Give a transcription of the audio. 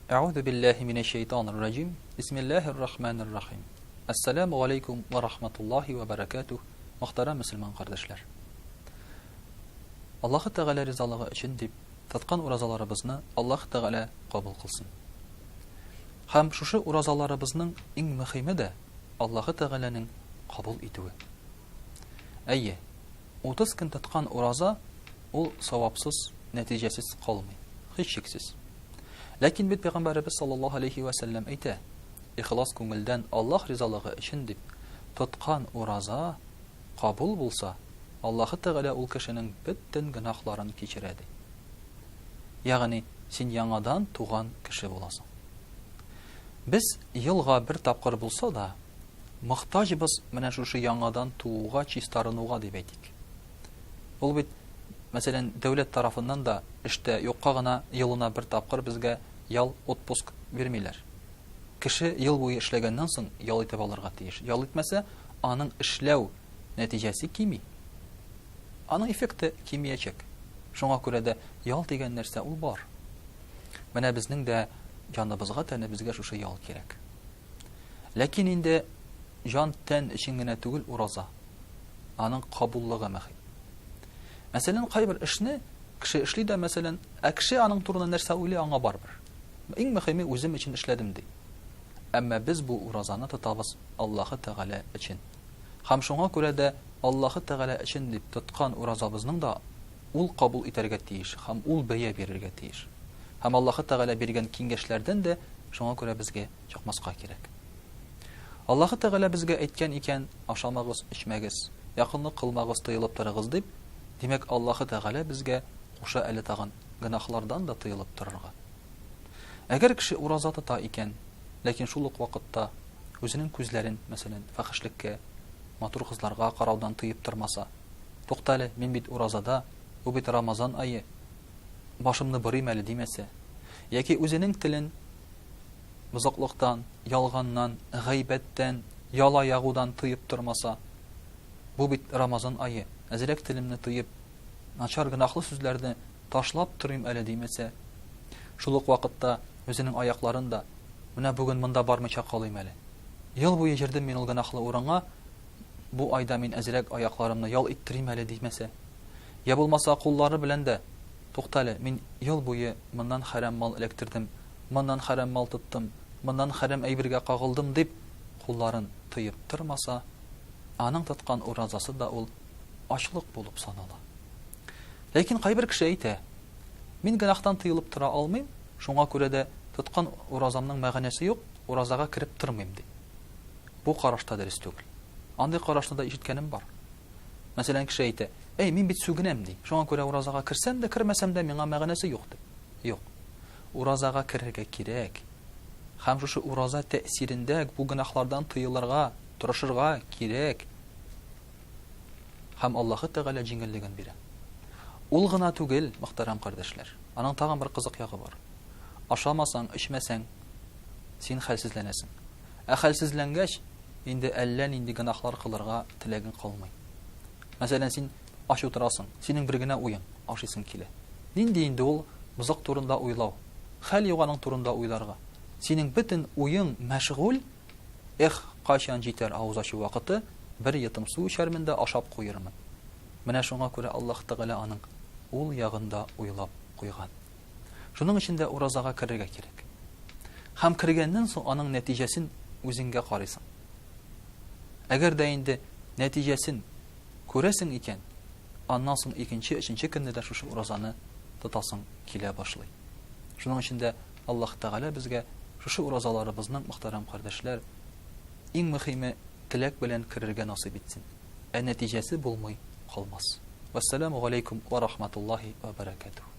Әгъузу биллаһи минәш шәйтанир раҗим. Бисмиллаһир рахманир рахим. Әссәламү галәйкүм вә рахматуллаһи вә бәрәкәтүһ. Мөхтәрәм мөселман кардәшләр. Аллаһы Тәгалә ризалыгы өчен дип тоткан уразаларыбызны Аллаһ Тәгалә кабул кылсын. Һәм шушы уразаларыбызның иң мөһиме дә Аллаһы Тәгаләнең кабул итүе. Әйе, 30 көн тоткан ураза ул савапсыз, нәтиҗәсез калмый, һичшиксез. Ләкин бит Пәйгамбәребез саллаллаһу алейһи вә сәлләм әйтә, ихлас күңелдән Аллаһ ризалыгы өчен дип тоткан ураза кабул булса, Аллаһы Тәгалә ул кешенең бөтен гөнаһларын кичерә, ди. Ягъни, син яңадан туган кеше буласың. Без елга бер тапкыр булса да, мохтаҗбыз менә шушы яңадан тууга, чистарынуга дип әйтик. Ул бит, мәсәлән, дәүләт тарафыннан да эштә юкка гына елына бер тапкыр безгә ял, отпуск бирмиләр. Кеше ел буе эшләгәннән соң ял итеп алырга тиеш. Ял итмәсә, аның эшләү нәтиҗәсе кими. Аның эффекты кимиячәк. Шуңа күрә дә ял дигән нәрсә ул бар. Менә безнең дә җаныбызга, тәнебезгә шушы ял кирәк. Ләкин инде җан-тән өчен генә түгел ураза. Аның кабуллыгы мөһим. Мәсәлән, кайбер эшне кеше эшли дә, мәсәлән, ә кеше аның турында нәрсә уйлый, аңа барыбер. Иң мөһиме, үзем өчен эшләдем, ди. Әмма без бу уразаны тотабыз Аллаһы Тәгалә өчен. Һәм шуңа күрә дә Аллаһы Тәгалә өчен дип тоткан уразабызның да ул кабул итәргә тиеш һәм ул бәя бирергә тиеш. Һәм Аллаһы Тәгалә биргән киңәшләрдән дә шуңа күрә безгә чыкмаска кирәк. Аллаһы Тәгалә безгә әйткән икән, ашамагыз, эчмәгез, якынлык кылмагыз, тыелып торыгыз дип, димәк, Аллаһы Тәгалә безгә куша әле тагын гөнаһлардан да тыелып торырга. Әгәр кеше ураза тота икән, ләкин шул ук вакытта үзенең күзләрен, мәсәлән, фәхешлеккә, матур кызларга караудан тыеп тормаса, туктале, мин бит уразада, бу бит Рамазан ае, башымны борыйм әле димәсә, яки үзенең телен бозыклыктан, ялганнан, гайбәттән, яла ягудан тыеп тормаса, бу бит Рамазан ае, әзрәк телемне тыеп, начар гөнаһлы сүзләрне ташлап торыйм әле димәсә, шул ук вакытта үзенең аякларын да, менә бүген монда бармыйча калыйм әле. Ел буе йөрдем мин ул гөнаһлы урынга, бу айда мин әзрәк аякларымны ял иттерим әле димәсә, я булмаса куллары белән дә, туктале, мин ел буе моннан хәрәм мал эләктердем, моннан хәрәм мал тоттым, моннан хәрәм әйбергә кагылдым дип, кулларын тыеп тормаса, аның тоткан уразасы да ул ачлык булып санала. Ләкин кайбер кеше әйтә, мин гөнаһтан тыелып тора алмыйм, шуңа күрә дә тоткан уразамның мәгънәсе юк, уразага кереп тормыйм, ди. Бу караш та дөрес түгел. Андый карашны да ишеткәнем бар. Мәсәлән, кеше әйтә, әй, мин бит сүгенәм, ди, шуңа күрә уразага керсәм дә, кермәсәм дә миңа мәгънәсе юк, ди. Юк. Уразага керергә кирәк. Һәм шушы ураза тәэсирендә бу гөнаһлардан тыелырга, тырышырга кирәк. Һәм Аллаһы Тәгалә җиңеллеген бирә. Ул гына түгел, мөхтәрәм кардәшләр. Аның тагын бер кызык ягы бар. Ашамасаң, эчмәсәң, син хәлсезләнәсең. Ә хәлсезләнгәч, инде әллә нинди гөнаһлар кылырга теләгең калмый. Мәсәлән, син ач утырасың, синең бер генә уең, ашыйсың килә. Нинди инде ул бозык турында уйлау? Хәл юк аның турында уйларга. Синең бөтен уең мәшгуль, эх, кайчан җитәр авыз ачу вакыты, бер йотым су эчәрмен дә ашап куермын. Менә шуңа күрә Аллаһ Тәгалә аның ул ягын да уйлап куйган. Шуның өчен дә уразага керергә кирәк. Һәм кергәннән соң аның нәтиҗәсен үзеңгә карыйсың. Әгәр дә инде нәтиҗәсен күрәсең икән, аннан соң икенче, өченче көнне дә шушы уразаны тотасың килә башлый. Шуның өчен дә Аллаһ Тәгалә безгә шушы уразаларыбызның, мөхтәрәм кардәшләр, иң мөхиме теләк белән керергә насыйп итсен. Ә нәтиҗәсе булмый калмас. Вәссәламү галәйкүм вә рахматуллаһи вә бәрәкәтүһ.